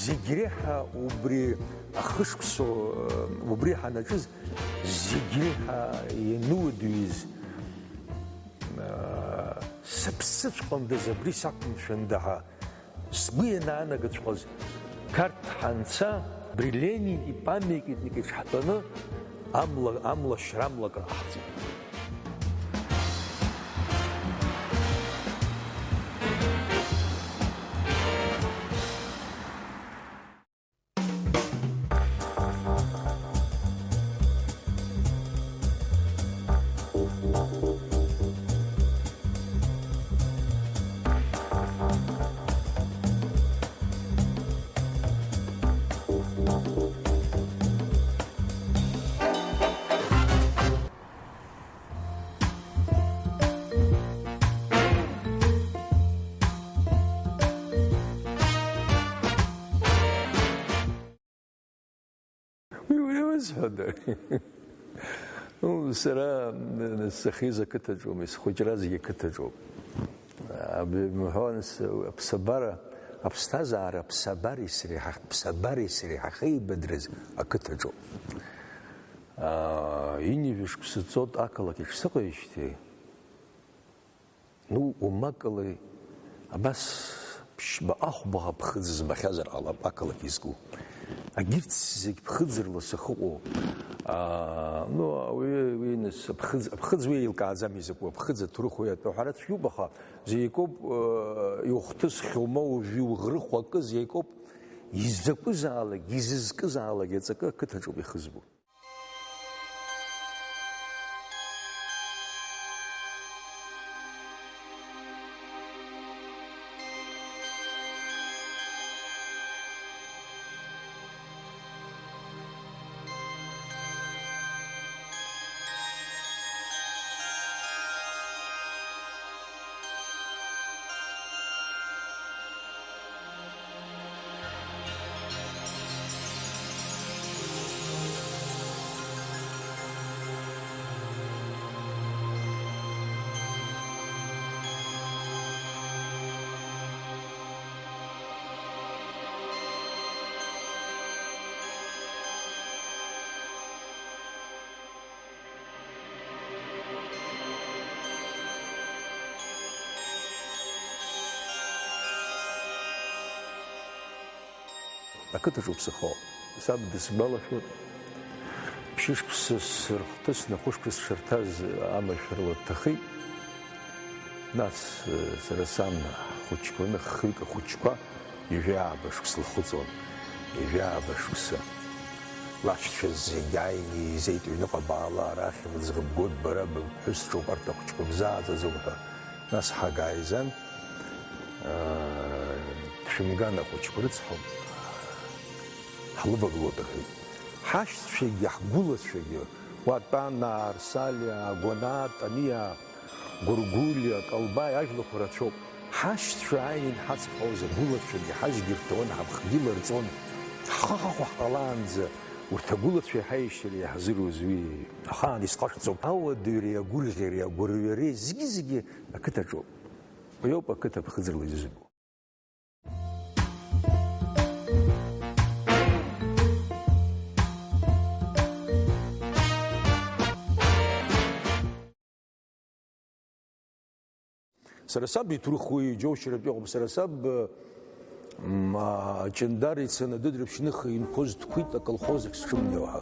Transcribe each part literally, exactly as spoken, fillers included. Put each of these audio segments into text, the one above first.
Зегь реиҳа убри ахышықәсоу, убри ҳанаҿыз, зегь реиҳа иануадаҩыз, сыԥсыҵәҟьандаз, абри сақәымшәанда ҳәа сгәы ианаанагаҵәҟьаз, Қарҭ ҳанца, абри Ленин ипамиатник иҿҳәатәаны амла, амла шрамлак раҟаҳҵеит. Уи уаҩы уазҳәада? Ну, сара сахьиз ақыҭаҿоуми, схәыҷразгьы ақыҭаҿоуп. Абри мҳәан, с-, аԥсабара, аԥсҭазаара аԥсабареи сареи ҳа-, аԥсабареи сареи ҳахеибадрыз ақыҭаҿоуп. Аа, ҩажәа шықәса ҵуеит ақалақь аҿы сыҟеижьҭеи. Ну, умакалеи, абас ԥшьба ахәбаха ԥхыӡ збахьазар ҟалап, ақалақь изку. Агьырҭ зегь ԥхыӡырла сахыҟоу. Аа, ну, уи, уи нас аԥхыӡ, аԥхыӡ уи еилкааӡам изакәу, аԥхыӡ аҭоурых уи атәы аҳәара цәгьоуп, аха зегь акоуп, э, иухҭысхьоума, уажәы иуӷрыхуа акы зегь акоуп, изакәызаалак, изызкызаалак иаҵакы ақыҭаҿоуп ихызбо. Ақыҭаҿоуп сыхоу. Саб дысгәалашәоит. Ԥшьышықәса сырхҭысны, хәышықәса сшырҭаз амашәырла дҭахеит. Нас, э, сара сан ҳхәыҷқәаны, хҩык ахәыҷқәа ҩажәи ааба шықәса лхыҵуан. Ҩажәи ааба шықәса. Лашьцәа зегь ааины еизеит, ҩныҟа баала, арахь быӡӷаб гот, бара быԥҳәыс ҿоуп, арҭ ахәыҷқәа бзааӡаӡом ҳәа. Нас ҳага ааизан, аа, шәымган ахәыҷқәа рыцҳауп, ҳлывагылоит, рҳәеит. Ҳашьцәагьы, ҳгәылацәагьы, уа Тәанаа, Арсалиаа, Агәанаа, Тәаниаа, Гәыргәлиа, Калбаи ажәлақәа рацәоуп. Ҳашьцәа ааины иҳацҳауаз агәылацәагьы ҳажьгьы рҭауан, ҳаԥхгьы ларҵон. Ҳхы ахахә ҳҟалаанӡа урҭ агәылацәеи ҳаишьареи иаҳзыруз уи ахаан исхашҭӡом. Ауадаҩреи агәырӷьареи агәырҩареи зегьы-зегьы ақыҭаҿоуп. Уи ауп ақыҭа ԥхыӡырла изызбо. Сара саб иҭоурых уи џьоушьаратә иҟоуп. Сара саб, м, а, Ҷандар ицаны адыд рыԥшьныха инхоз дқәит аколхоз ахь сшымнеиуа ҳәа.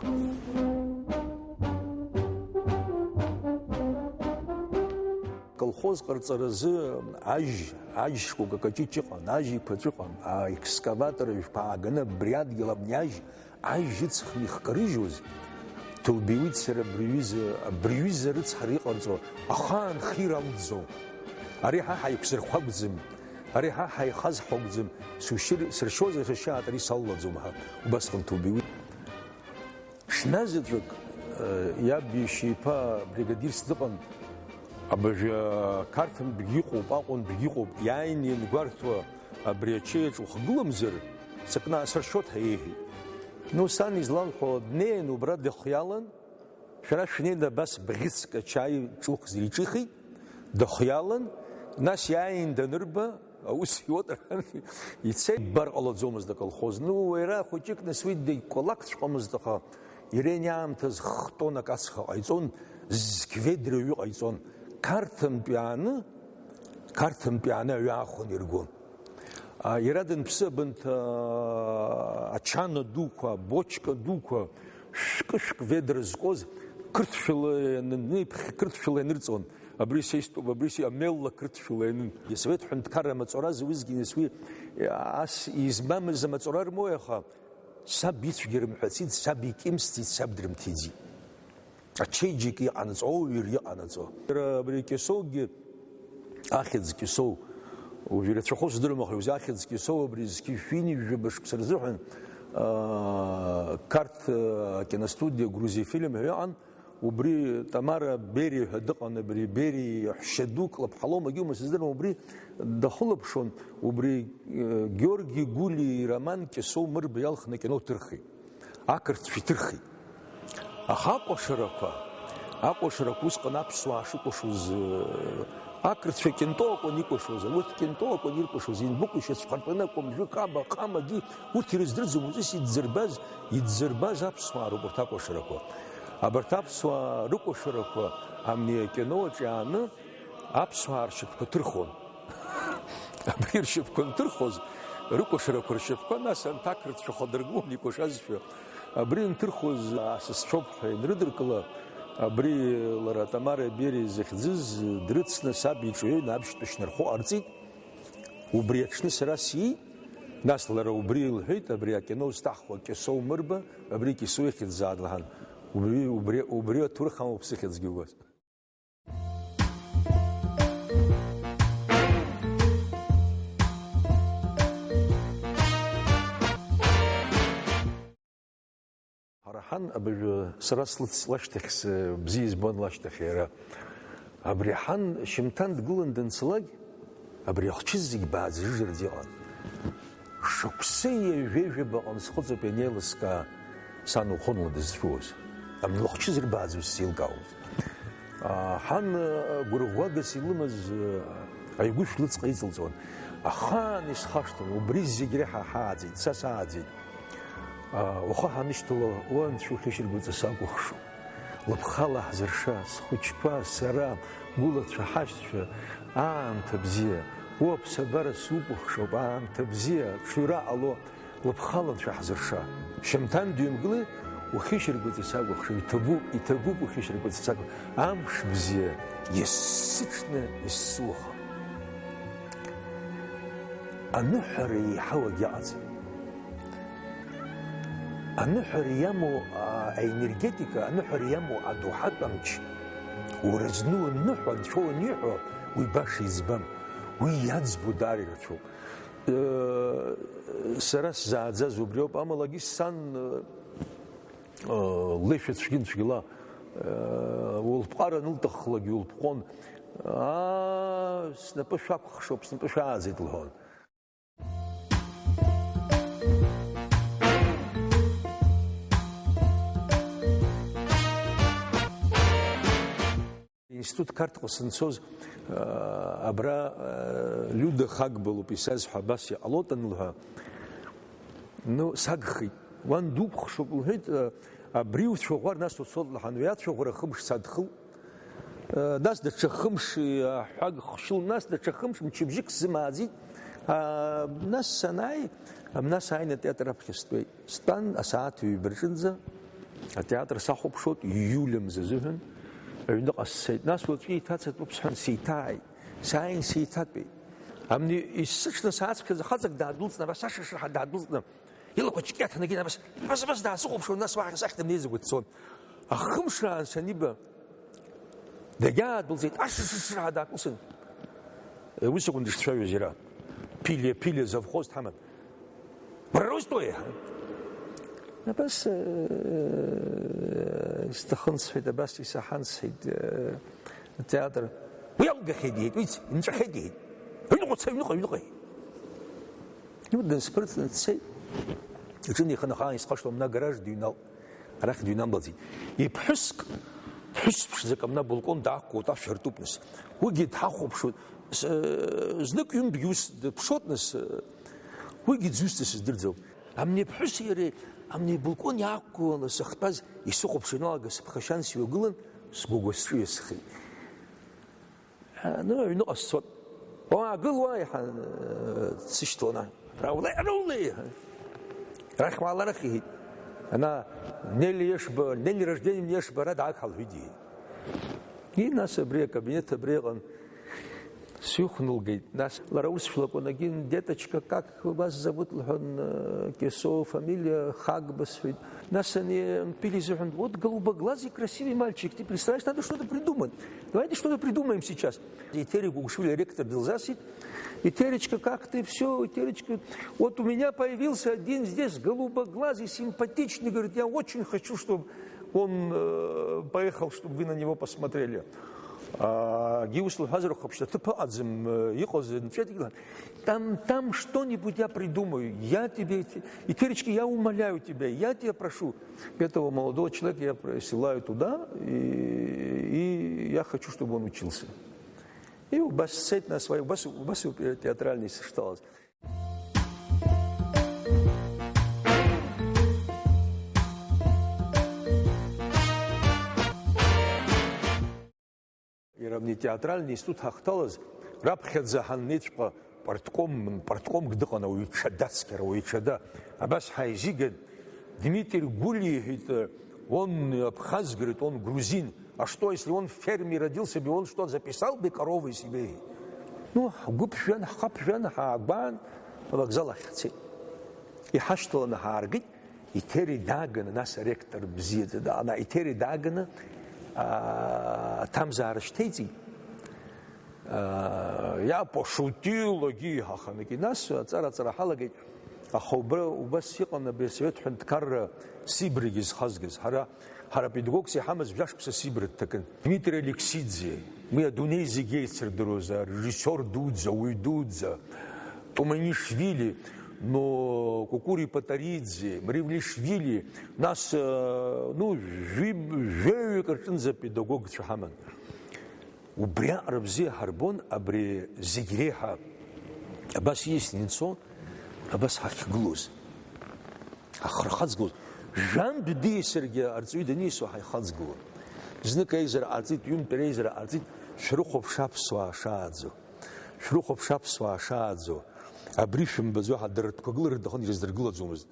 Колхоз ҟарҵаразы ажь, ажь шкәакәа каҷыҷ ыҟан, ажь еиқәаҵәа ыҟан, аекскаватор жәпа ааганы абри адгьыл абни ажь, ажь ыҵхны ихкарыжьуаз, Ҭылбиуит сара абри ҩыза, абри ҩыза рыцҳара иҟарҵо, ахаан хира алҵӡом. Ари ҳа ҳаиқәзырхо акәӡам, ари ҳа ҳаихазҳо акәӡам, сушьыр-, сыршьозар сашьаат ари саллаӡом ҳәа, убасҟан Ҭылбиуит. Ҽназаҵәык, э, иаб иашьа иԥа бригадирс дыҟан, абыржәы Қарҭынтәгь иҟоуп, Аҟәантәгь иҟоуп, иааины иангәарҭо абри ачеиаҿ ухагыламзар, сакнаасыршьоит ҳәа иеиҳәеит. Ну, сан излалҳәо, днеин убра дыхиалан, шәара шәнеины абас бӷьыцк ачаи ҿухзар иҿихит, дыхиалан, нас иааин данырба, Аус иуеит, ицеит, бар ҟалаӡомызт аколхоз. Ну, уи иара хәыҷык, нас, уи дагькәалакҵәҟьомызт, аха иара ианаамҭаз х-тоннак ацха ҟаиҵон, зқь ведра ҩы ҟаиҵон. Қарҭынтә иааны, Қарҭынтә иааны аҩы аахәаны иргон. А, иара данԥсы абанҭ, а, ачана дуқәа, абочка дуқәа, шәкы-шәкы ведра зкуаз, қырҭшәала ианынеиԥхьа, қырҭшәала ианырҵон. Абри са истәуп, абри са, амелла қырҭшәала ианын. Асовет ҳәынҭқарра амаҵуразы уеизгьы, нас, уи ас измамыз амаҵура рымои, аха саб ицәгьа рымҳәацит, саб икьымсӡеит, саб дрымҭиӡеит. Ачеиџьыка иҟанаҵо, ауаҩы иҟанаҵо. Иара абри Кьасоугьы, ахьӡ Кьасоу, уажә ирацәахо сыздырам, аха уи ахьӡ Кьасоу абри зқьи жәшәи ҩынҩажәаба шықәса рзыҳәан, аа, Қарҭ, аа, акиностудиа Грузия фильм ҳәа иҟан, убри Тамара Бериа ҳәа дыҟан, абри Бериа иаҳәшьа дук лыԥҳа лоума, егьиума сыздырам, убри дахылаԥшуан, убри, э, Георги Гулиа ироман Кьасоу Мырба иалхны акино ҭырхит. Ақырҭцәа иҭырхит. Аха акәашарақәа, акәашарақәа усҟан аԥсуаа шыкәашоз, э, ақырҭцәа кьынтоу акәын икәашоз, урҭ кьынтоу акәын иркәашоз, инбыкәу ишьацәхартәаны акәымжәы, каба, ҟамагьы урҭ ирыздырӡом, уаҵәы идзырбаз, идзырбаз аԥсуаа роуп урҭ акәашарақәа. Абарҭ аԥсуаа рыкәашарақәа амни акино аҿы иааны аԥсуаа ршьапқәа ҭырхон. Абри ршьапқәа анҭырхуаз, рыкәашарақәа ршьапқәа, нас анҭ ақырҭцәа хадыргылон икәашазшәа. Абри анҭырхуаз, асасцәоуп ҳәа ианрыдыркыла, абри лара Тамара Бериа захьӡыз дрыцны саб иҿы ҩеины аԥшьтәы шьнархо ҟарҵеит. Убри аҽны сара сиит, нас лара убри лҳәеит, абри акино зҭаҳхуа Кьасоу Мырба, абри Кьасоу ихьӡзаат лҳәан. Убри, убри, убри аҭоурых амоуп сыхьӡгьы убас. Ҳара ҳан абыржәы сара слыц-, лашьҭахь сыбзиа избон лашьҭахь иара. Абри ҳан шьымҭан дгылан данцалак, абри ахчы зегь бааӡажыжырц иҟан. Шықәса ҩажәеи жәаба ҟан схыҵоуп ианеилыскаа, сан ухон уа дызцәуаз. Амни лыхчы зырбааӡоз сзеилкаауаз. А, ҳан, а, гәырӷәӷәагас илымаз, а, аигәышә лыҵҟа иҵылҵон. Ахаан исхашҭын, убри зегь реиҳа ҳааӡеит, са сааӡеит. А, ухы ҳанышьҭала, уа анцәа ухьышьаргәыҵа сакәыхшоуп. Лыԥхала ҳзырша, схәыҷқәа, сара, гәылацәа, ҳашьцәа, аамҭа бзиа, уа аԥсабара сукәыхшоуп, аамҭа бзиа, ҽҩра ҟало, лыԥхала анцәа ҳзырша. Шьамҭан дҩымгылеи, ухьышьаргәыҵа сакәыхшоуп, иҭабуп, иҭабуп ухьышьаргәыҵа сакәыхшоуп, амш бзиа, есыҽны исзуаха. Аныҳәара еиҳау агьаҟаӡам. Аныҳәара иамоу, а, аенергетика, аныҳәара иамоу адоуҳатә амч, уразну уныҳәа, анцәа уаниҳәо, уи баша иӡбам, уи иаӡбо даара ирацәоуп. Э, сара сзааӡаз убриоуп, амалагьы сан, э, леишәа цәгьынцәгьала, э, улԥҟара анылҭаххлагьы улԥҟон, аа, снапы шәакәхшоуп, снапы шәааӡеит лҳәон. Институт Қарҭҟа санцоз, аа, абра, аа, Лиуда Хагба лоуп исазҳәа, абас иҟалоит анылҳәа. Ну, сагхеит. Уан дукәхшоуп, лҳәеит, аа, абри уцәаӷәар, нас уцот лҳәан, уи ацәаӷәара хымш садхылт. Нас даҽа хымш, аҳәак хшыл, нас даҽа хымш мчыбжьык сзымааӡеит. Нас санааи, нас ааины атеатр аԥхьа стәеит. Стәан асааҭ ҩба рҿынӡа, атеатр сахәаԥшуеит, иулиа мза азыҳәан аҩныҟа сцеит. Нас уаҵәы еиҭацатәуп сҳәан, сеиҭааит. Сааин сеиҭатәеит. Амни исыҽны сааҵәҟьаз ахаҵак даадәылҵны, абас ашыршырҳәа даадәылҵны, илақәа ҷкьаҭанакит, абас, абас, абас даасыхәаԥшуан, нас уахь сахь дымнеиӡакәа дцон. Ахымшраан саниба, дагьаадәылҵит, ашышышраа даакылсын. Ус акәын дышцәажәоз иара. Ԥилиа, Ԥилиа завхоз дҳаман. Бара рус тои? Абас, э, сҭахын сҳәеит, абас исаҳан сҳәеит, э, атеатр. Уи алгахьеит, иҳәеит, уи нҵәахьеит, иҳәеит. Аҩныҟа уца, аҩныҟа, аҩныҟа, иҳәеит. Дынсԥырҵны дцеит. Иҿынеихан ахаан исхашҭуам, мна гараж дыҩналт. Арахь дыҩнамлаӡеит. Иԥҳәыск Ԥҳәыс ԥшӡак амна абалкон даақәгылт, ашә артуп нас. Уигьы дҳахәаԥшуеит. С-, знык ҩынтәгьы ус дыԥшуеит нас, уигьы дзусҭа сыздырӡом. Амни аԥҳәыси иареи, амни абалкон иаақәгыланы сахьтәаз, исыхәаԥшуа ианалага сыԥхашьан сҩагылан, сгәагәа сҿыҩасхеит. Ну, аҩныҟа сцот. Уаагыл уа, иҳәан, э, дсышьҭуан. Рауле, Рауле! Рахь уаала, рахь, иҳәеит. Ана, Нели Ешба, Нели Рождение Ешба, ара даақәҳалҳәит, иҳәеит. И, нас абри акабинет абри ыҟан. Сҩыхәнылгеит. Нас лара ус шәлакәанагьы, деточка, как вас зовут, лҳәон, э, Кесо, фамилия Хагба сҳәеит. Нас ани Пили изыҳәан, вот голубоглазый красивый мальчик, ты представляешь, надо что-то придумать. Давайте что-то придумаем сейчас. Етери Гугушвили ректор дылзасит. Етеречка, как ты, все, Етеречка. Вот у меня появился один здесь голубоглазый, симпатичный, говорит, я очень хочу, чтобы он, э, поехал, чтобы вы на него посмотрели. А, Гиус лҳәазар, хәаԥшь аҭыԥ ыҟаӡам, э, иҟаз нҵәеит, там, там что-нибудь я придумаю. Я тебе, Етеречка, я умоляю тебя, я тебя прошу. Этого молодого человека я присылаю туда, и, и я хочу, чтобы он учился. И убас сцеит нас, убас, убас театральный сышталаз. Иара абни атеатральный институт ҳахҭалаз, раԥхьаӡа ҳаннеиҵәҟьа партком, парткомк дыҟан, ауаҩы ҽада цқьара, ауаҩы ҽада. Абас ҳаизиган, Дмитрий Гулиа иҳәеит, он абхаз, говорит, он грузин. А что, если он в ферме родился бы, он что, записал бы коровы себе? Ну, ҳгәы ԥжәан, ҳхы ԥжәан, ҳаагәаан, авокзал ахь ҳцеит. Иҳашьҭаланы ҳааргеит. Етери дааганы, нас аректор бзиаӡа даана, Етери дааганы, аа, аҭамзаара шьҭеиҵеит. Аа, я пошутил, агьи иҳаханаки. Нас аҵара-аҵара ҳалагеит. Аха убра, убас иҟан абри асовет ҳәынҭқарра Сибригьы зхазгаз. Ҳара, ҳара педагогс иҳамаз жәашықәса Сибра дҭакын. Дмитрий Алексиӡе, уи адунеи зегь еицырдыруаз арежиссиор дуӡӡа, ауаҩ дуӡӡа, Туманишвили, но Кукури Патариӡе, Мривлишвили, нас, э, ну, жәи-, жәаҩык рҿынӡа педагогцәа ҳаман. Убри аҟара бзиа ҳарбон, абри зегь реиҳа абас ииасны инцон, абас ҳахьгылоз. Ҳахырхаҵгылоз, жәантә диасыргьы арҵаҩы даниасуа ҳаихаҵгылон. Знык аизара ҟарҵеит, ҩынтә реизара ҟарҵеит, шәрыхәаԥш аԥсуаа шааӡо. Шәрыхәаԥш аԥсуаа шааӡо. Абри шәымбаӡо ҳәа дара ртәқәа гылар рҭахын, ирыздыргылаӡомызт.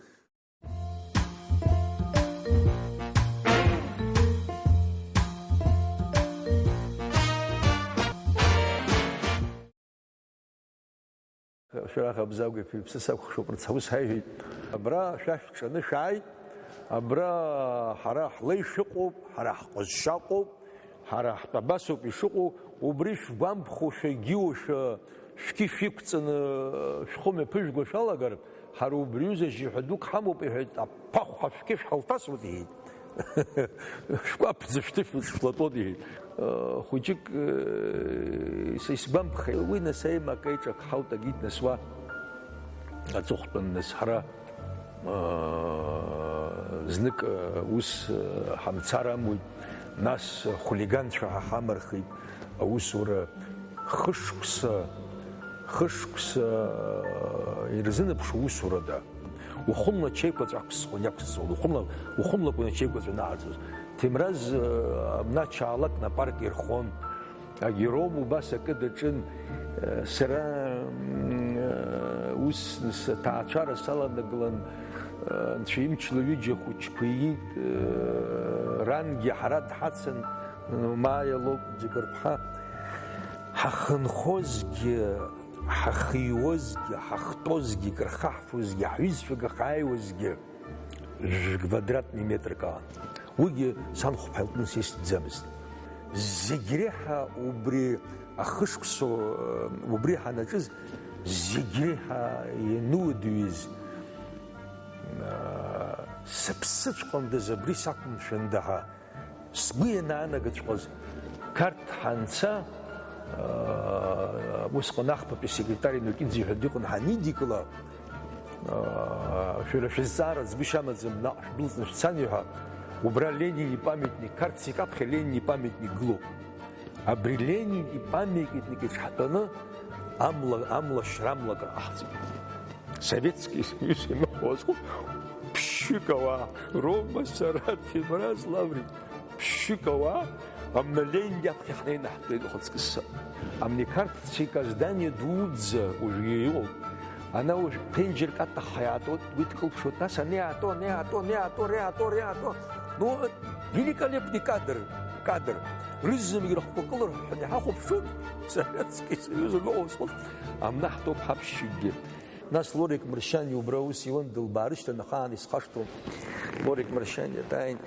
Шәарах абзагә иԥа иԥсы сакәыхшоуп, рыцҳа, ус ҳаиҳәеит. Абра шәа шәҿаны шәааит, абра ҳара ҳлеишәа ыҟоуп, ҳара ҳҟазшьа ыҟоуп, ҳара ҳтәы абасоуп ишыҟоу, убри шәгәамԥхошәа, егьиушәа, шәқьышә иқәҵаны шәхы мҩаԥыжәго шәалагар, ҳара убри ҩыза жьи ҳәа дук ҳамоуп, иҳәеит, аԥахә ҳәа шәқьышә ҳалҭасуеит, иҳәеит. Шәкәаԥӡа шәҭышә шәлатәоит, иҳәеит. Э, хәыҷык, э, са исгәамԥхеит, уи нас аимак аиҿак ҳалт, агьит нас уа аҵыхәтәан нас ҳара, э, знык, э, ус, э, ҳамцар амуит, нас хулиганцәа ҳа ҳамырхит, аусура хышықәса, хышықәса, э, ирзынаԥшу усурада. Ухәынла ачеиқәаҵәа ақәсҵон, иақәсҵон, ухәынла, ухәынлакәын ачеиқәаҵәа анаҳҵоз. Ҭемраз, э, абна ачаалак напарк ирхон. Агером убас акы даҿын. Э, сара, м, э, ус, с-, аҭаацәара саланагалан, э, анцәа имчла ҩыџьа хәыҷқәа иит, э, рангьы ҳара дҳацын, Маиа лоуп, Џьабарԥҳа. Ҳахынхозгьы, ҳахиуазгьы, ҳахтәозгьы, кыр хаҳфозгьы, ҳҩызцәа кыр хааиуазгьы, жәквадратни метрак аан. Уигьы санхәԥҳа лҟны сеисӡамызт. Зегь реиҳа убри ахышықәса, убри ҳанаҿыз, зегь реиҳа иануадаҩыз, сыԥсыҵәҟьандаз абри сақәымшәанда ҳәа Сгәы ианаанагаҵәҟьоз, Қарҭ ҳанца, аа, усҟан ахԥатәи асекретар Иннокентий ҳәа дыҟан, ҳанидикыла, аа, шәара шәызҵаара ӡбышьа амаӡам, наҟ шәдәылҵны шәцан, иҳәа, Убра Ленин ипамятник, Қарҭ Цик аԥхьа Ленин ипамятник гылоуп. Абри Ленин ипамятник иҿҳәатәаны амла, амла шрамлак рҟаҳҵеит. Советский Союз ианыҟоу азы ԥшьҩык ауаа, Рома, сара, Ҭемраз, Лаврик, ԥшьҩык ауаа, амна Ленин иаԥхьа ҳнеины ҳтәеит ухаҵкы ссап. Амни Қарҭ Цик аздание дуӡӡа уажәгьы иҟоуп. Ана уажә ԥенџьырк аҭахха иаатуеит, уи дкылԥшуеит, нас ани иаатуа, ани иаатуа, ани иаатуа, ани иаатуа, ани иаатуа. Ну, великолепный кадр, кадр. Рызегьы рыхқәа кылырҳәҳәаны иҳахәаԥшуеит, Советский Союз аныҟоу азҟәык, амна ҳтәоуп ҳаԥшьҩыкгьы. Нас Лорик Маршьани убра аус иуан, дылбаарышьҭын, ахаан исхашҭуам. Лорик Маршьани дааин,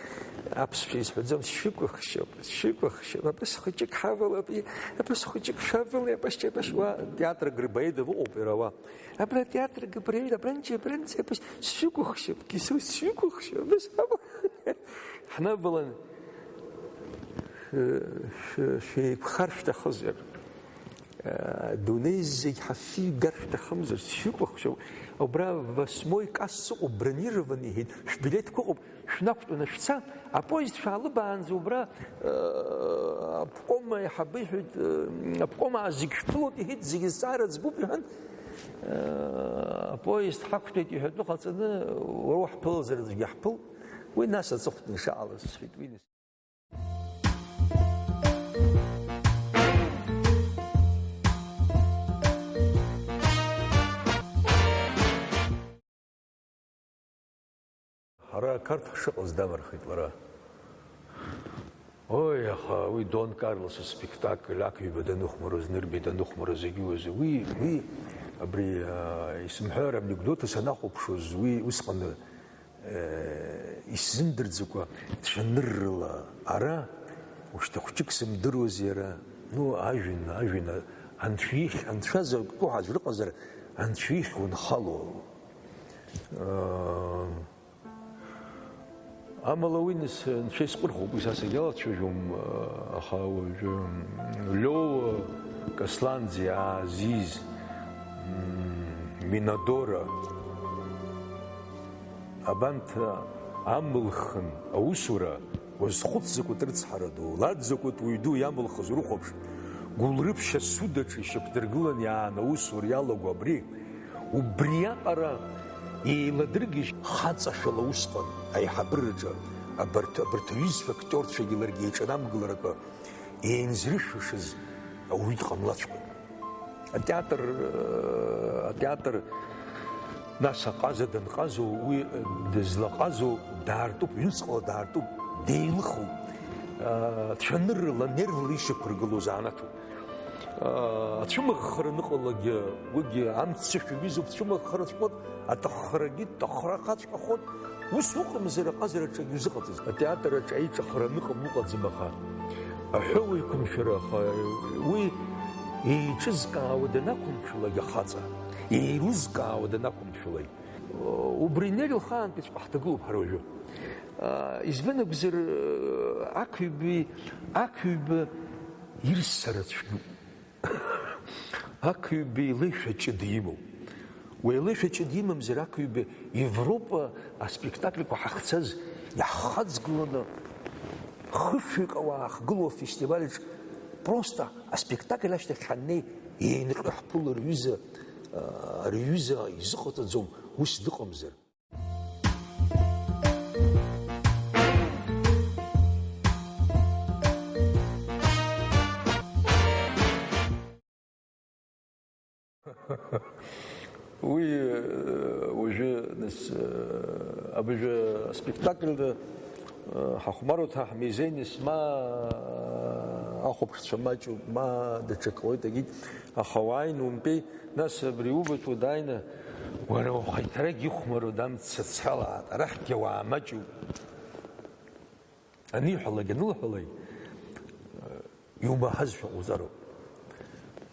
аԥсшәа изҳәаӡом, сшәыкәыхшоуп, сшәыкәыхшоуп, абас хәыҷык ҳавалап, и-, абас хәыҷык шәавалеи, абас, абас, уа театр Грибоедов ыҟоуп иара уа. Абра театр Габриель, абранчи, абранчи, абас сшәыкәыхшоуп, Кису, сшәыкәыхшоуп, абас ҳәа. Ҳнавалан, шә-, шә-, шәеиқәхар шәҭахызар, э, дунеи зегь ҳаффигар шәҭахымзар, сшәыкәыхшоуп. Убра восьмой касс ыҟоуп, бронированный, иҳәеит, шәбилеҭқәа ыҟоуп, шәнақәтәаны шәца, апоезд шәаалыбаанӡа убра, э, обком аиҳабы иҳәеит, э, обкомаа зегь шәԥылоит, иҳәеит, зегь зҵаара ӡбуп, иҳәан, э, апоезд ҳақәтәеит иҳәатәы ҟаҵаны, уара уаҳԥылазар аӡәгьы ҳԥыл, уи нас аҵыхәтәаны ишаалаз, сҳәеит, уи нас. Ҳара ақарҭ ҳшыҟаз дамырхит лара. Ои, аха уи Дон Карлос спектакль ақҩба даныхәмаруаз, Нырбеи даныхәмаруаз, зегьы уазы. Уи, уи, абри, а, исымҳәар анекдоты санахәаԥшуаз, уи усҟан, э, исзымдырӡакәа цәаныррала ара, ушьҭа хәҷык сымдыруаз иара, ну, ажәҩан, ажәҩан, анцәа ихь, анцәа закәтәу ҳазрыҟазар, анцәа ихь унхало. Э, Амала уи нас, анцәа исҟәырхуп, уи са сагьалацәажәом, аха уажәы, м, Лео, Касланӡиа, Азиз, м, Минадора, абанҭ амылхын аусура уазхәыцӡакәа рыцҳара ду, лад закәытә уаҩ ду иамылхыз урыхәаԥш, Гәылрыԥшь асудаҿы ишьақәдыргылан иаан аусура иалаго абри, убриаҟара еиладыргьежь хаҵашәала усҟан аиҳабыраҿы абарҭ, абарҭ аҩызцәа актиорцәагьы ларгьы еиҿанамгыларатәы еинзрышәышыз ауаҩы дҟамлаҵәҟьоуп. Атеатр, атеатр, нас аҟаза данҟазоу, уи дызлаҟазоу даартуп, ҩнуҵҟала даартуп, деилыхуп, цәаныррала, нервла ишьақәыргылоу заанаҭуп. Ацәымыӷхара аныҟалогьы, уигьы амццышә иҩызоуп, цәымыӷхара цәҟәык, аҭаххарагьы ҭаххара ахаҵәҟьахоит. Ус уҟамзар, аҟазараҿы акгьы узыҟаҵаӡом. Атеатр аҿы аиҿахара аныҟам уҟаӡам, аха аҳәоуеиқәымшәара, аха уи еиҿызкаауа данақәымшәалак ахаҵа, еилызкаауа данақәымшәалак, убри Нели лхаантәиҵәҟьа ҳҭагылоуп ҳара уажәы. Избан акәзар, ақҩби, ақҩба ирссара цәгьоуп. Ақҩба еилеишәа ҷыда имоуп. Уи еилеишәа ҷыда имамзар, ақҩба Европа аспектакльқәа ҳахьцаз иаҳхаҵгыланы, хышәҩык ауаа ахьгылоу афестиваль аҿы просто аспектакль ашьҭахь ҳаннеи, еинҟьо ҳԥыло рҩыза, рҩыза изыҟаҵаӡом, ус дыҟамзар. Уи, э, уажәы, нас, э, абыржәы аспектакль, э, ҳахәмаруа ҳамеизеиныс, ма ахәаԥшцәа маҷуп, ма даҽак ҟалоит, агьигь, аха уааины умтәеи, нас абри убатәу дааины, уара ухаҭарагь ихәмаруа дамцацралаат, арахьгьы ауаа маҷуп. Аниҳәалак, анылҳәалак, иумаҳазшәа ҟауҵароуп.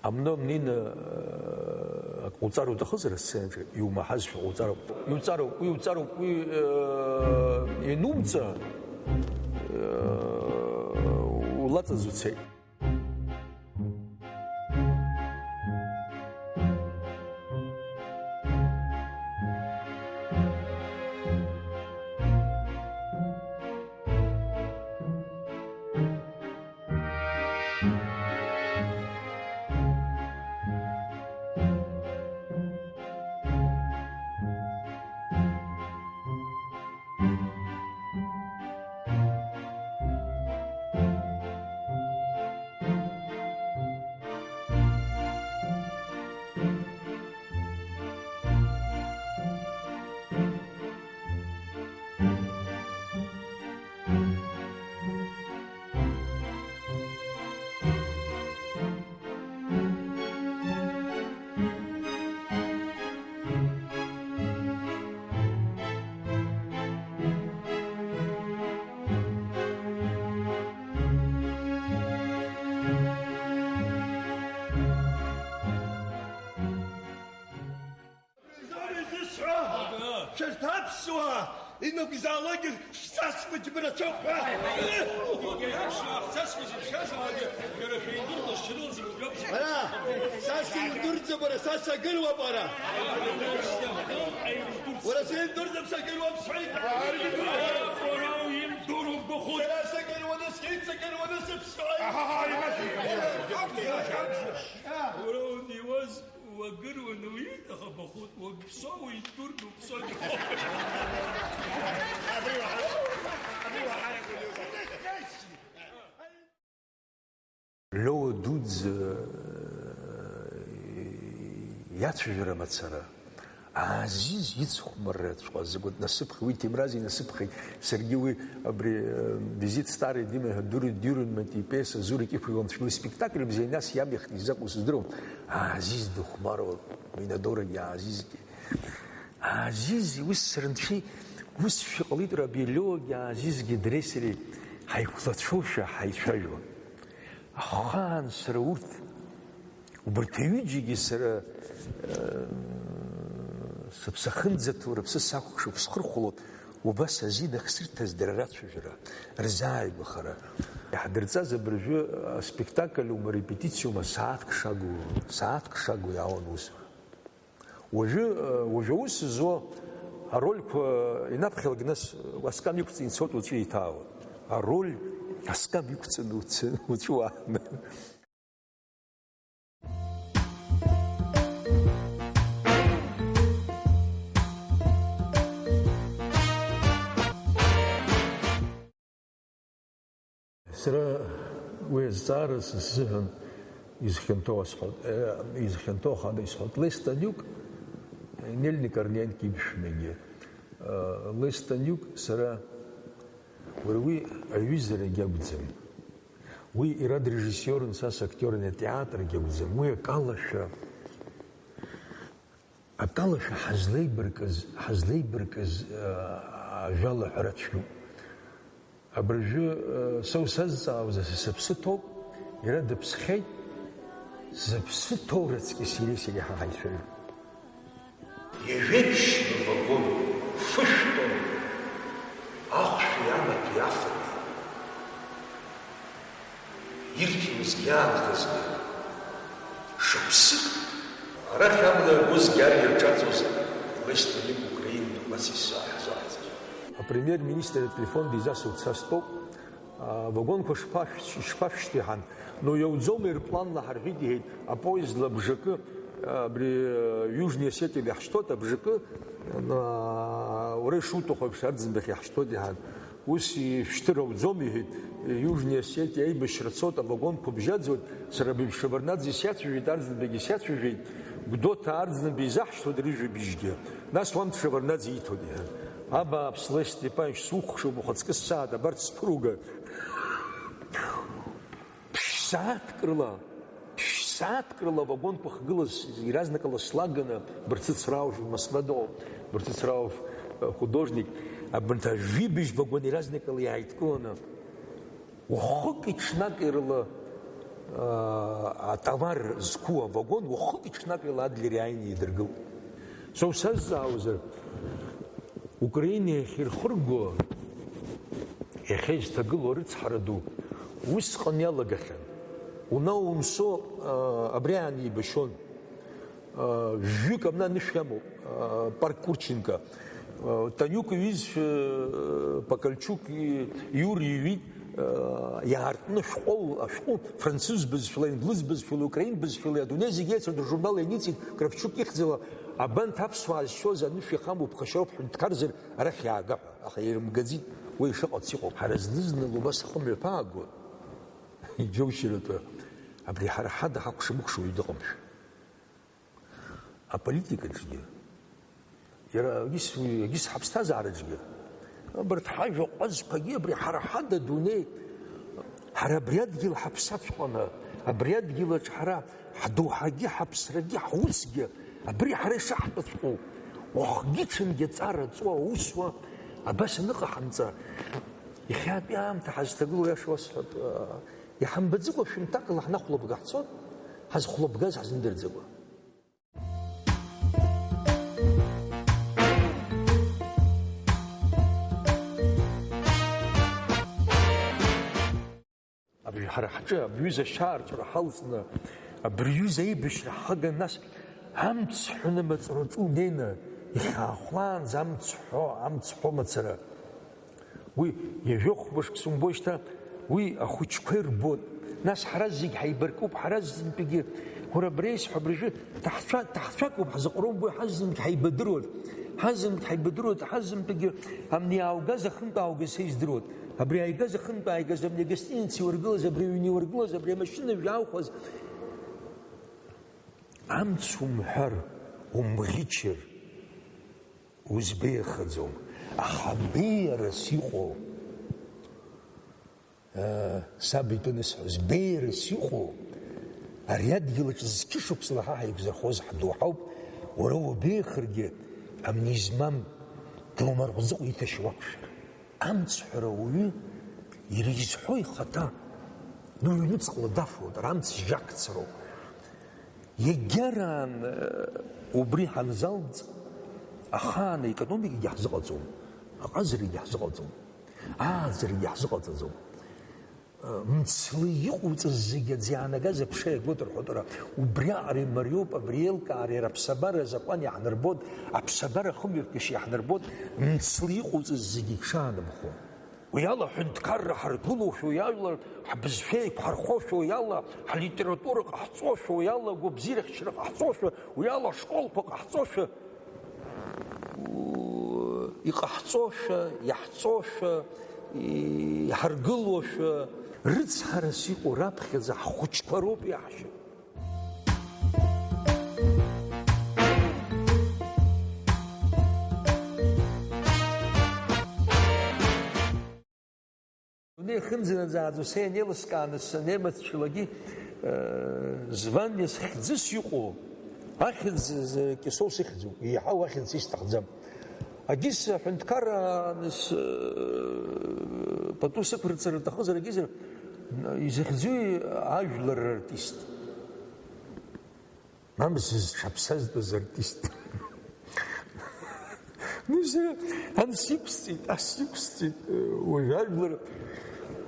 Амно амнеины, э, ак ҟауҵар уҭахызар асценаҿы, иумаҳазшәа ҟауҵароуп. Иуҵароуп, уи уҵароуп, уи, э, ианумҵа, э, улаҵаз уцеит. Аԥсуаа инагәзаалакгьы шәҵасқәагьы бырацәоуп ҳәа. Иаԥсуаа ҳҵасқәа зыԥшаазаалакгьы, иара шәеидыркылашьцәа рылаӡбоуп. Ара, са сиудырӡом, ара, са сагыруам, ара. Уара сиудырӡом, сагыруам, сҳәеит. Уара уимдыруа бахәыц. Сара сагыруаны, схьеит, сагыруаны сыԥсуеит. Уара унеиуаз уагыруаны уиит, аха бахәыц, уаԥсо уидырны уԥсоит. Леуа дуӡӡа иацәажәара мацара, Азиз ицхәмарраҵәҟьа закәытә насыԥхеи, уи Ҭемраз инасыԥхеит, саргьы уи абри, э, Визит старой Димы ҳәа Дури Дюренмат ипиеса Зурик иқәгылан цәгьала спектакль бзиа нас иамихт изакәу сыздыруам, Азиз дыхәмаруан, Минадорагьы Азизгьы. Азиз, ус срынцәеи, ус шәыҟалеит, Рабиа Леогьы Азизгьы дареи сареи ҳаиқәлацәоушәа ҳаицәажәон. Ахаан сара урҭ, убарҭ аҩыџьагьы сара, э, сыԥсахынӡаҭоу рыԥсы сакәыхшоуп, схырхәалоит, убас азин ахсырҭаз дара рацәажәара, рзааигәахара. Иаҳдырҵаз абыржәы аспектакльума, репетициума сааҭк шагу, сааҭк шагу иаауан усура. Уажәы, уажәы аус зуа арольқәа инаԥхьалак нас аскам иқәҵаны ицоит, уаҵәы еиҭаауеит. Ароль аскам иқәҵаны уцы-, уҵәуааны. Сара уи азҵаара са сзыҳәан изхьанҭоу асҳәоит, э, изхьанҭоу ахада исҳәоит. Лес Танюк, Нелли Корниенко иԥшәмагьы, э, Лес Танюк сара, уара уи аҩызарагьы акәӡам. Уи иара дырежиссиорын, са сактерын, атеатргьы акәӡам. Уи акалашәа Акалашәа ҳазлеибаркыз, ҳазлеибаркыз, э, ажәала ҳәара цәгьоуп. Абыржәы, э, са усазҵаауазар, са сыԥсы ҭоуп, иара дыԥсхьеит, зыԥсы ҭоу раҵкьыс иареи сареи ҳа ҳаицәажәоит. Ҩажәеиԥшьба вагон, фышә тонна, ахәшәи амаҭәеи афатәи. Ирҭиуазгьы аанхазгьы шықәсык. Арахь амла иарбозгьы ар ирҿаҵоз Лес Танюк Украинатәи классик ҳзаҳҵеит. Апремиер-министр ателефон дизасуеит, са стәоуп, а, вагонқәа шԥашә-, шԥашәышьҭи ҳәа. Ну, иауӡом, аерпланла ҳарҳәит, иҳәеит, апоездла абжакы, а, абри, а, Южнеи Осетиала иаҳшьҭуеит, абжакы, а, уара ишуҭаху еиԥш, Арӡынбахь иаҳшьҭуеит, иҳәан. Ус ишәҭыр ауӡом, иҳәеит, Иужни Осетиа аибашьра цоит, авагонқәа бжьаӡуеит, сара абри Шеварднаӡе сиацәажәеит, Арӡынбагьы сиацәажәеит, Гәдоуҭа Арӡынба изаҳшьҭуеит рыжәабжьгьы, нас уант Шеварднаӡе ииҭоит, иҳәан. Абааԥс, Лес Степанович, сухәаԥшуеит, ухаҵкы ссааҭ абарҭ сԥыруга. Ԥшь-сааҭк рыла, ԥшь-сааҭк рыла авагонқәа ахгылаз иаразнакала слаганы, Барцыц Рауф, Москвадоуп, Барцыц Рауф, э, художник, абарҭ ажәибжь вагон иаразнакала иааидкыланы, уахыки ҽнаки рыла, э, атовар зқәу авагон уахыки ҽнаки рыла Адлер иааины идыргылт. Са усазҵаауазар, Украина иахьирхырго, иахьа изҭагылоу арыцҳара ду, усҟан иалагахьан. Унау-умсо, а, абри аан еибашьуан. А, жәҩык абна анышә иамоуп, а, парк Курченко. А, Танюк иҩызцәа, а, Покальчук, и-, Иури иҩит, а, иаартны ашәҟәы, ашәҟәы францыз бызшәала, инглыз бызшәала, украин бызшәала, адунеи зегь еицырдыруа ажурнал ианиҵеит, Кравчук ихьӡала, абанҭ аԥсуаа зшьоз анышә иахамоу ԥхашьароуп ҳәынҭқарзар, арахь иаага ҳәа, аха ирымгаӡеит, уи ишыҟац иҟоуп. Ҳара зны-зынла убас ҳхымҩаԥы аагон, иџьоушьаратәы, абри ҳара ҳада ҳакәша-мыкәша уаҩ дыҟамшәа. Аполитикаҿгьы, иара егьыс уи, егьыс ҳаԥсҭазаараҿгьы, абарҭ ҳажәа ҟәазқәагьы абри ҳара ҳада адунеи, ҳара абри адгьыл ҳаԥсаҵәҟьаны, абри адгьылаҿ ҳара Ҳдоуҳагьы ҳаԥсрагьы ҳусгьы абри ҳара ишаҳтәыҵәҟьоу, уахгьы-ҽынгьы аҵара ҵуа, аус уа, абас аныҟаҳамҵа, иахьатәи аамҭа ҳазҭагылоу, иаша уасҳәап, иҳамбаӡакәа шәымҭакала ҳнахәлабга ҳцоит, ҳазхәлабгаз ҳзымдырӡакәа. Ҳара ҳҿы абри ҩыза ашьаарҵәыра ҳалҵны, абри ҩыза аибашьра ҳаган, нас амцҳәаны амаҵураҿы унеины, ихьаахәлаанӡа амцҳәо, амцҳәо мацара. Уи ҩажәа хәба шықәса умбои шьҭа, уи ахәыҷқәа ирбоит. Нас ҳара зегь ҳаибаркуп, ҳара зынтәигьы, уара абри аиҳәа абыржәы ҭаҳцәа-, ҭаҳцәакуп ҳзыҟроу умбои, ҳазынтәгь ҳаибадыруеит, ҳазынтәгь ҳаибадыруеит, ҳазынтәгьы амни ааугаз ахынтә ааугаз са издыруеит. Абри ааигаз ахынтә ааигаз, абри агостиница иуаргылаз, абри аҩны иуаргылаз, абри амашьына жәаухәаз, амц умҳәар, умӷьычыр, узбеиахаӡом. Аха абеиарас иҟоу, э, саб итәы анысҳәоз, беиарас иҟоу, ари адгьыл аҿы зқьышықәсала ҳа ҳаиқәзырхоз ҳдоуҳауп, уара уабеиахаргьы, амни змам, длумарҟәӡыҟә иҭашьа уақәшәар. Амцҳәара ауаҩы ирызҳәо ихаҭа уи ҩнуҵҟала дафоит, ара амц жьакцароуп. Иагьараан, э, убри ҳанзалҵ, ахаан аекономикагьы ҳзыҟаҵом, аҟазарагьы ҳзыҟаҵом, ааӡарагьы ҳзыҟаҵаӡом. Мцла иҟауҵаз зегьы аӡы иаанагаз аԥша иагоит рҳәоит, ара убриаҟара имариоуп, абри еилкаара иара аԥсабара азакәан иаҳнарбоит, аԥсабара ахымҩаԥгашьа иаҳнарбоит, мцла иҟауҵаз зегьы иҽаанымхо. Уи ала аҳәынҭқарра ҳаргылоушәа, уи ажәлар ҳбызшәа еиқәҳархошәа, уи ала ҳлитература ҟаҳҵошәа, уи ала агәабзиарахьчара ҟаҳҵошәа, уи ала ашколқәа ҟаҳҵошәа, иҟаҳҵошәа, иаҳҵошәа, иҳаргылошәа, рыцҳарас иҟоу раԥхьаӡа ҳхәыҷқәа роуп иаҳшьо. Дунеи хьымӡанаӡааӡо са ианеилыскааны санеимацәалагьы, э, званиас хьӡыс иҟоу, ахьӡ з-, Кьасоу сыхьӡуп, еиҳау ахьӡ исҭахӡам. Агьыс аҳәынҭқарра аныс, э, пату сықәырҵар рҭахызар, агьызар, изыхьӡуи ажәлар рартист? Мамзар зҽаԥсазтәыз артист. Ну, сара анс иқәсҵеит, ас иқәсҵеит, уажә ажәлар,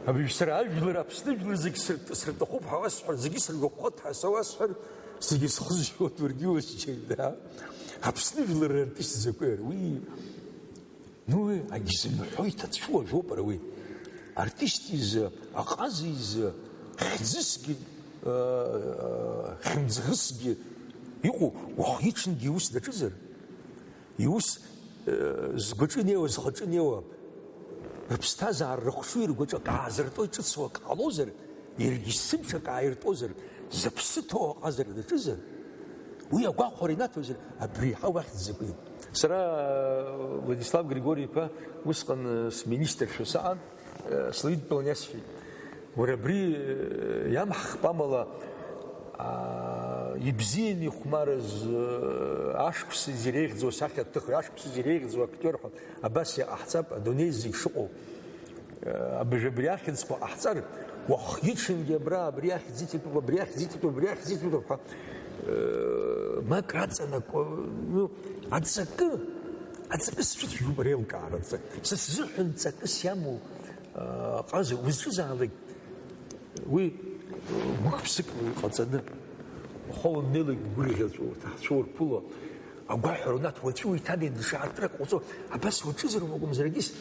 абри сара ажәлар, Аԥсны жәлар зегь сырт-, сырҭахуп ҳәа уасҳәар, зегьы сыргәаԥхоит ҳәа са уасҳәар, зегьы схызжьуеит, уаргьы усчеит, да? Аԥсны жәлар рартист закәи, уи Ну, уи агьзымҳәо иҭацәу ажәоуп, ара уи. Артист изы, аҟаза изы, хьӡысгьы, э, хьымӡӷысгьы иҟоу, уахгьы-ҽынгьы иус даҿызар, иус, э, згәаҿы инеиуа, зхаҿы инеиуа, рыԥсҭазаара рыхшыҩ ргәаҿы акы аазыртуа иҿыцу акы ҟалозар, Иаргьы сымшак ааиртозар, зыԥсы ҭоу аҟазара даҿызар, уи агәахәара инаҭозар, абри еиҳа уахьӡ закәи? Сара Владислав Григори-иԥа усҟан сминистршәа саан, слыдтәалан иасҳәеит, уара абри иамҳхп амала, аа, ибзианы ихәмарыз, ашықәсазы иреиӷьӡоу асахьаҭыхҩы, ашықәсазы иреиӷьӡоу актиор ҳәа абас иҟаҳҵап, адунеи зегь шыҟоу. Абыржә абри ахьӡқәа ҟаҳҵар, уахгьы-ҽынгьы абра абри ахьӡ иҭатәуп, абри ахьӡ иҭатәуп, абри ахьӡ иҭатәуп ҳәа, э, мак аҵанакуа, ну, аҵакы, аҵакы сцәыцәгьоуп, аилкаара аҵакы. Са сзыҳәан ҵакыс иамоу, э, ҟаза узҿызаалак, уи, э, гәык-ԥсык иҟаҵаны, уахала уннеилак гәырӷьаҵәа уҭаацәа урԥыло, Агәаҳәара унаҭ, уаҵәы уеиҭанеины даҽа артра ҟауҵо, абас уаҿызар акәымзар, егьыс.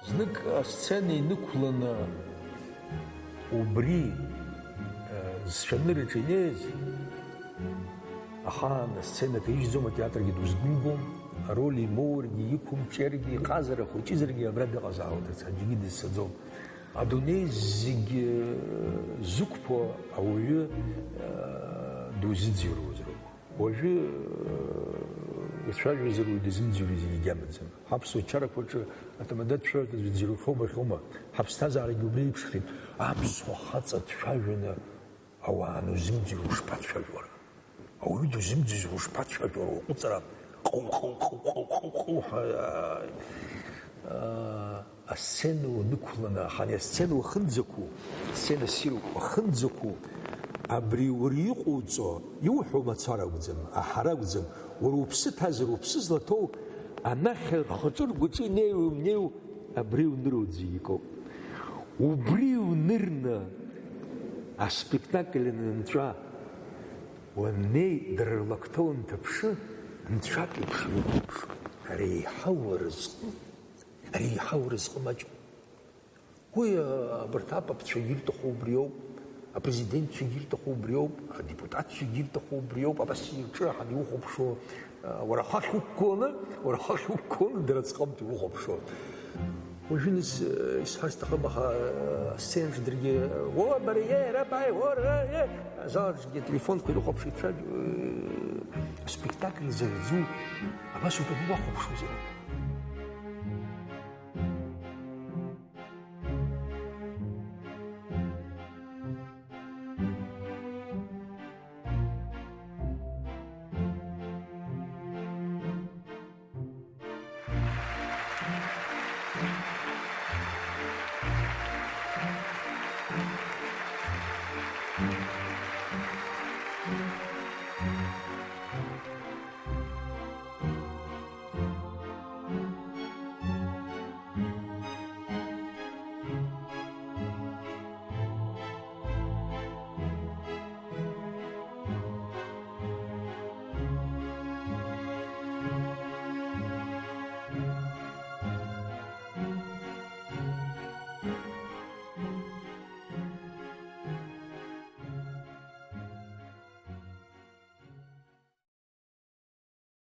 Знык асцена инықәланы убри, э, зцәанырраҿы инеиз, ахаан асцена каижьӡом, атеатргьы дузгәымгәом, ароль имоургьы, иқәымҿиаргьы, иҟазара хәыҷызаргьы абра дыҟазаауеит, аӡәгьы дызцаӡом. Адунеи зегьы, э, зықәԥо ауаҩы, э, дузыӡырҩуазароуп. Уажәы, э, ицәажәозар уаҩ дызымӡырҩуа зегьы агьамаӡам. Ҳаԥсуа чарақәа рҿы аҭамада дцәажәоит, аӡәы дӡырҩхьоума, ҳаԥсҭазаарагьы убри еиԥшхеит. Аԥсуа хаҵа дцәажәаны ауаа анузымӡырҩуа ушԥацәажәо уара? Ауаҩы дузымӡырҩуа ушԥацәажәо уара? Уаҟәыҵра ҟыу-ҟыу-ҟыу-ҟыу-ҟыу-ҟыу ҳәа, аа, Асцена унықәланы, ҳан асцена уахынӡақәу, асцена ссир уахынӡақәу, абри уара иҟоуҵо, иуҳәо мацара акәӡам, аҳара акәӡам, уара уԥсы ҭазар, уԥсы злаҭоу, анахь рхаҿы ргәаҿы инеиуа, имнеиуа, абри иуныру аӡәы икоуп. Убри иунырны аспектакль анынҵәа, уаннеи, дара рлакҭа уанҭаԥшы, нцәак еиԥш ирыхәаԥшуеит. Ари еиҳау аразҟы. Ари еиҳау аразҟы маҷым. Уи, а, абарҭ апапцәагьы ирҭаху убриоуп, апрезидентцәагьы ирҭаху убриоуп, адепутатцәагьы ирҭаху убриоуп, абас ирҿыҳан иухәаԥшуа, а, уара ахахь уқәгыланы, уара ахахь уқәгыланы дара аӡҟамҭ иухәаԥшуа. Уажәы нас, э, исҳәар сҭахым, аха, э, асценаҿ даргьы, "О, бара, е, рабаи, о, ра, е", азалаҿгьы ателефонқәа ирыхәаԥшит, шәа, э, аспектакль захьӡу, абас утәаны уахәаԥшуазар.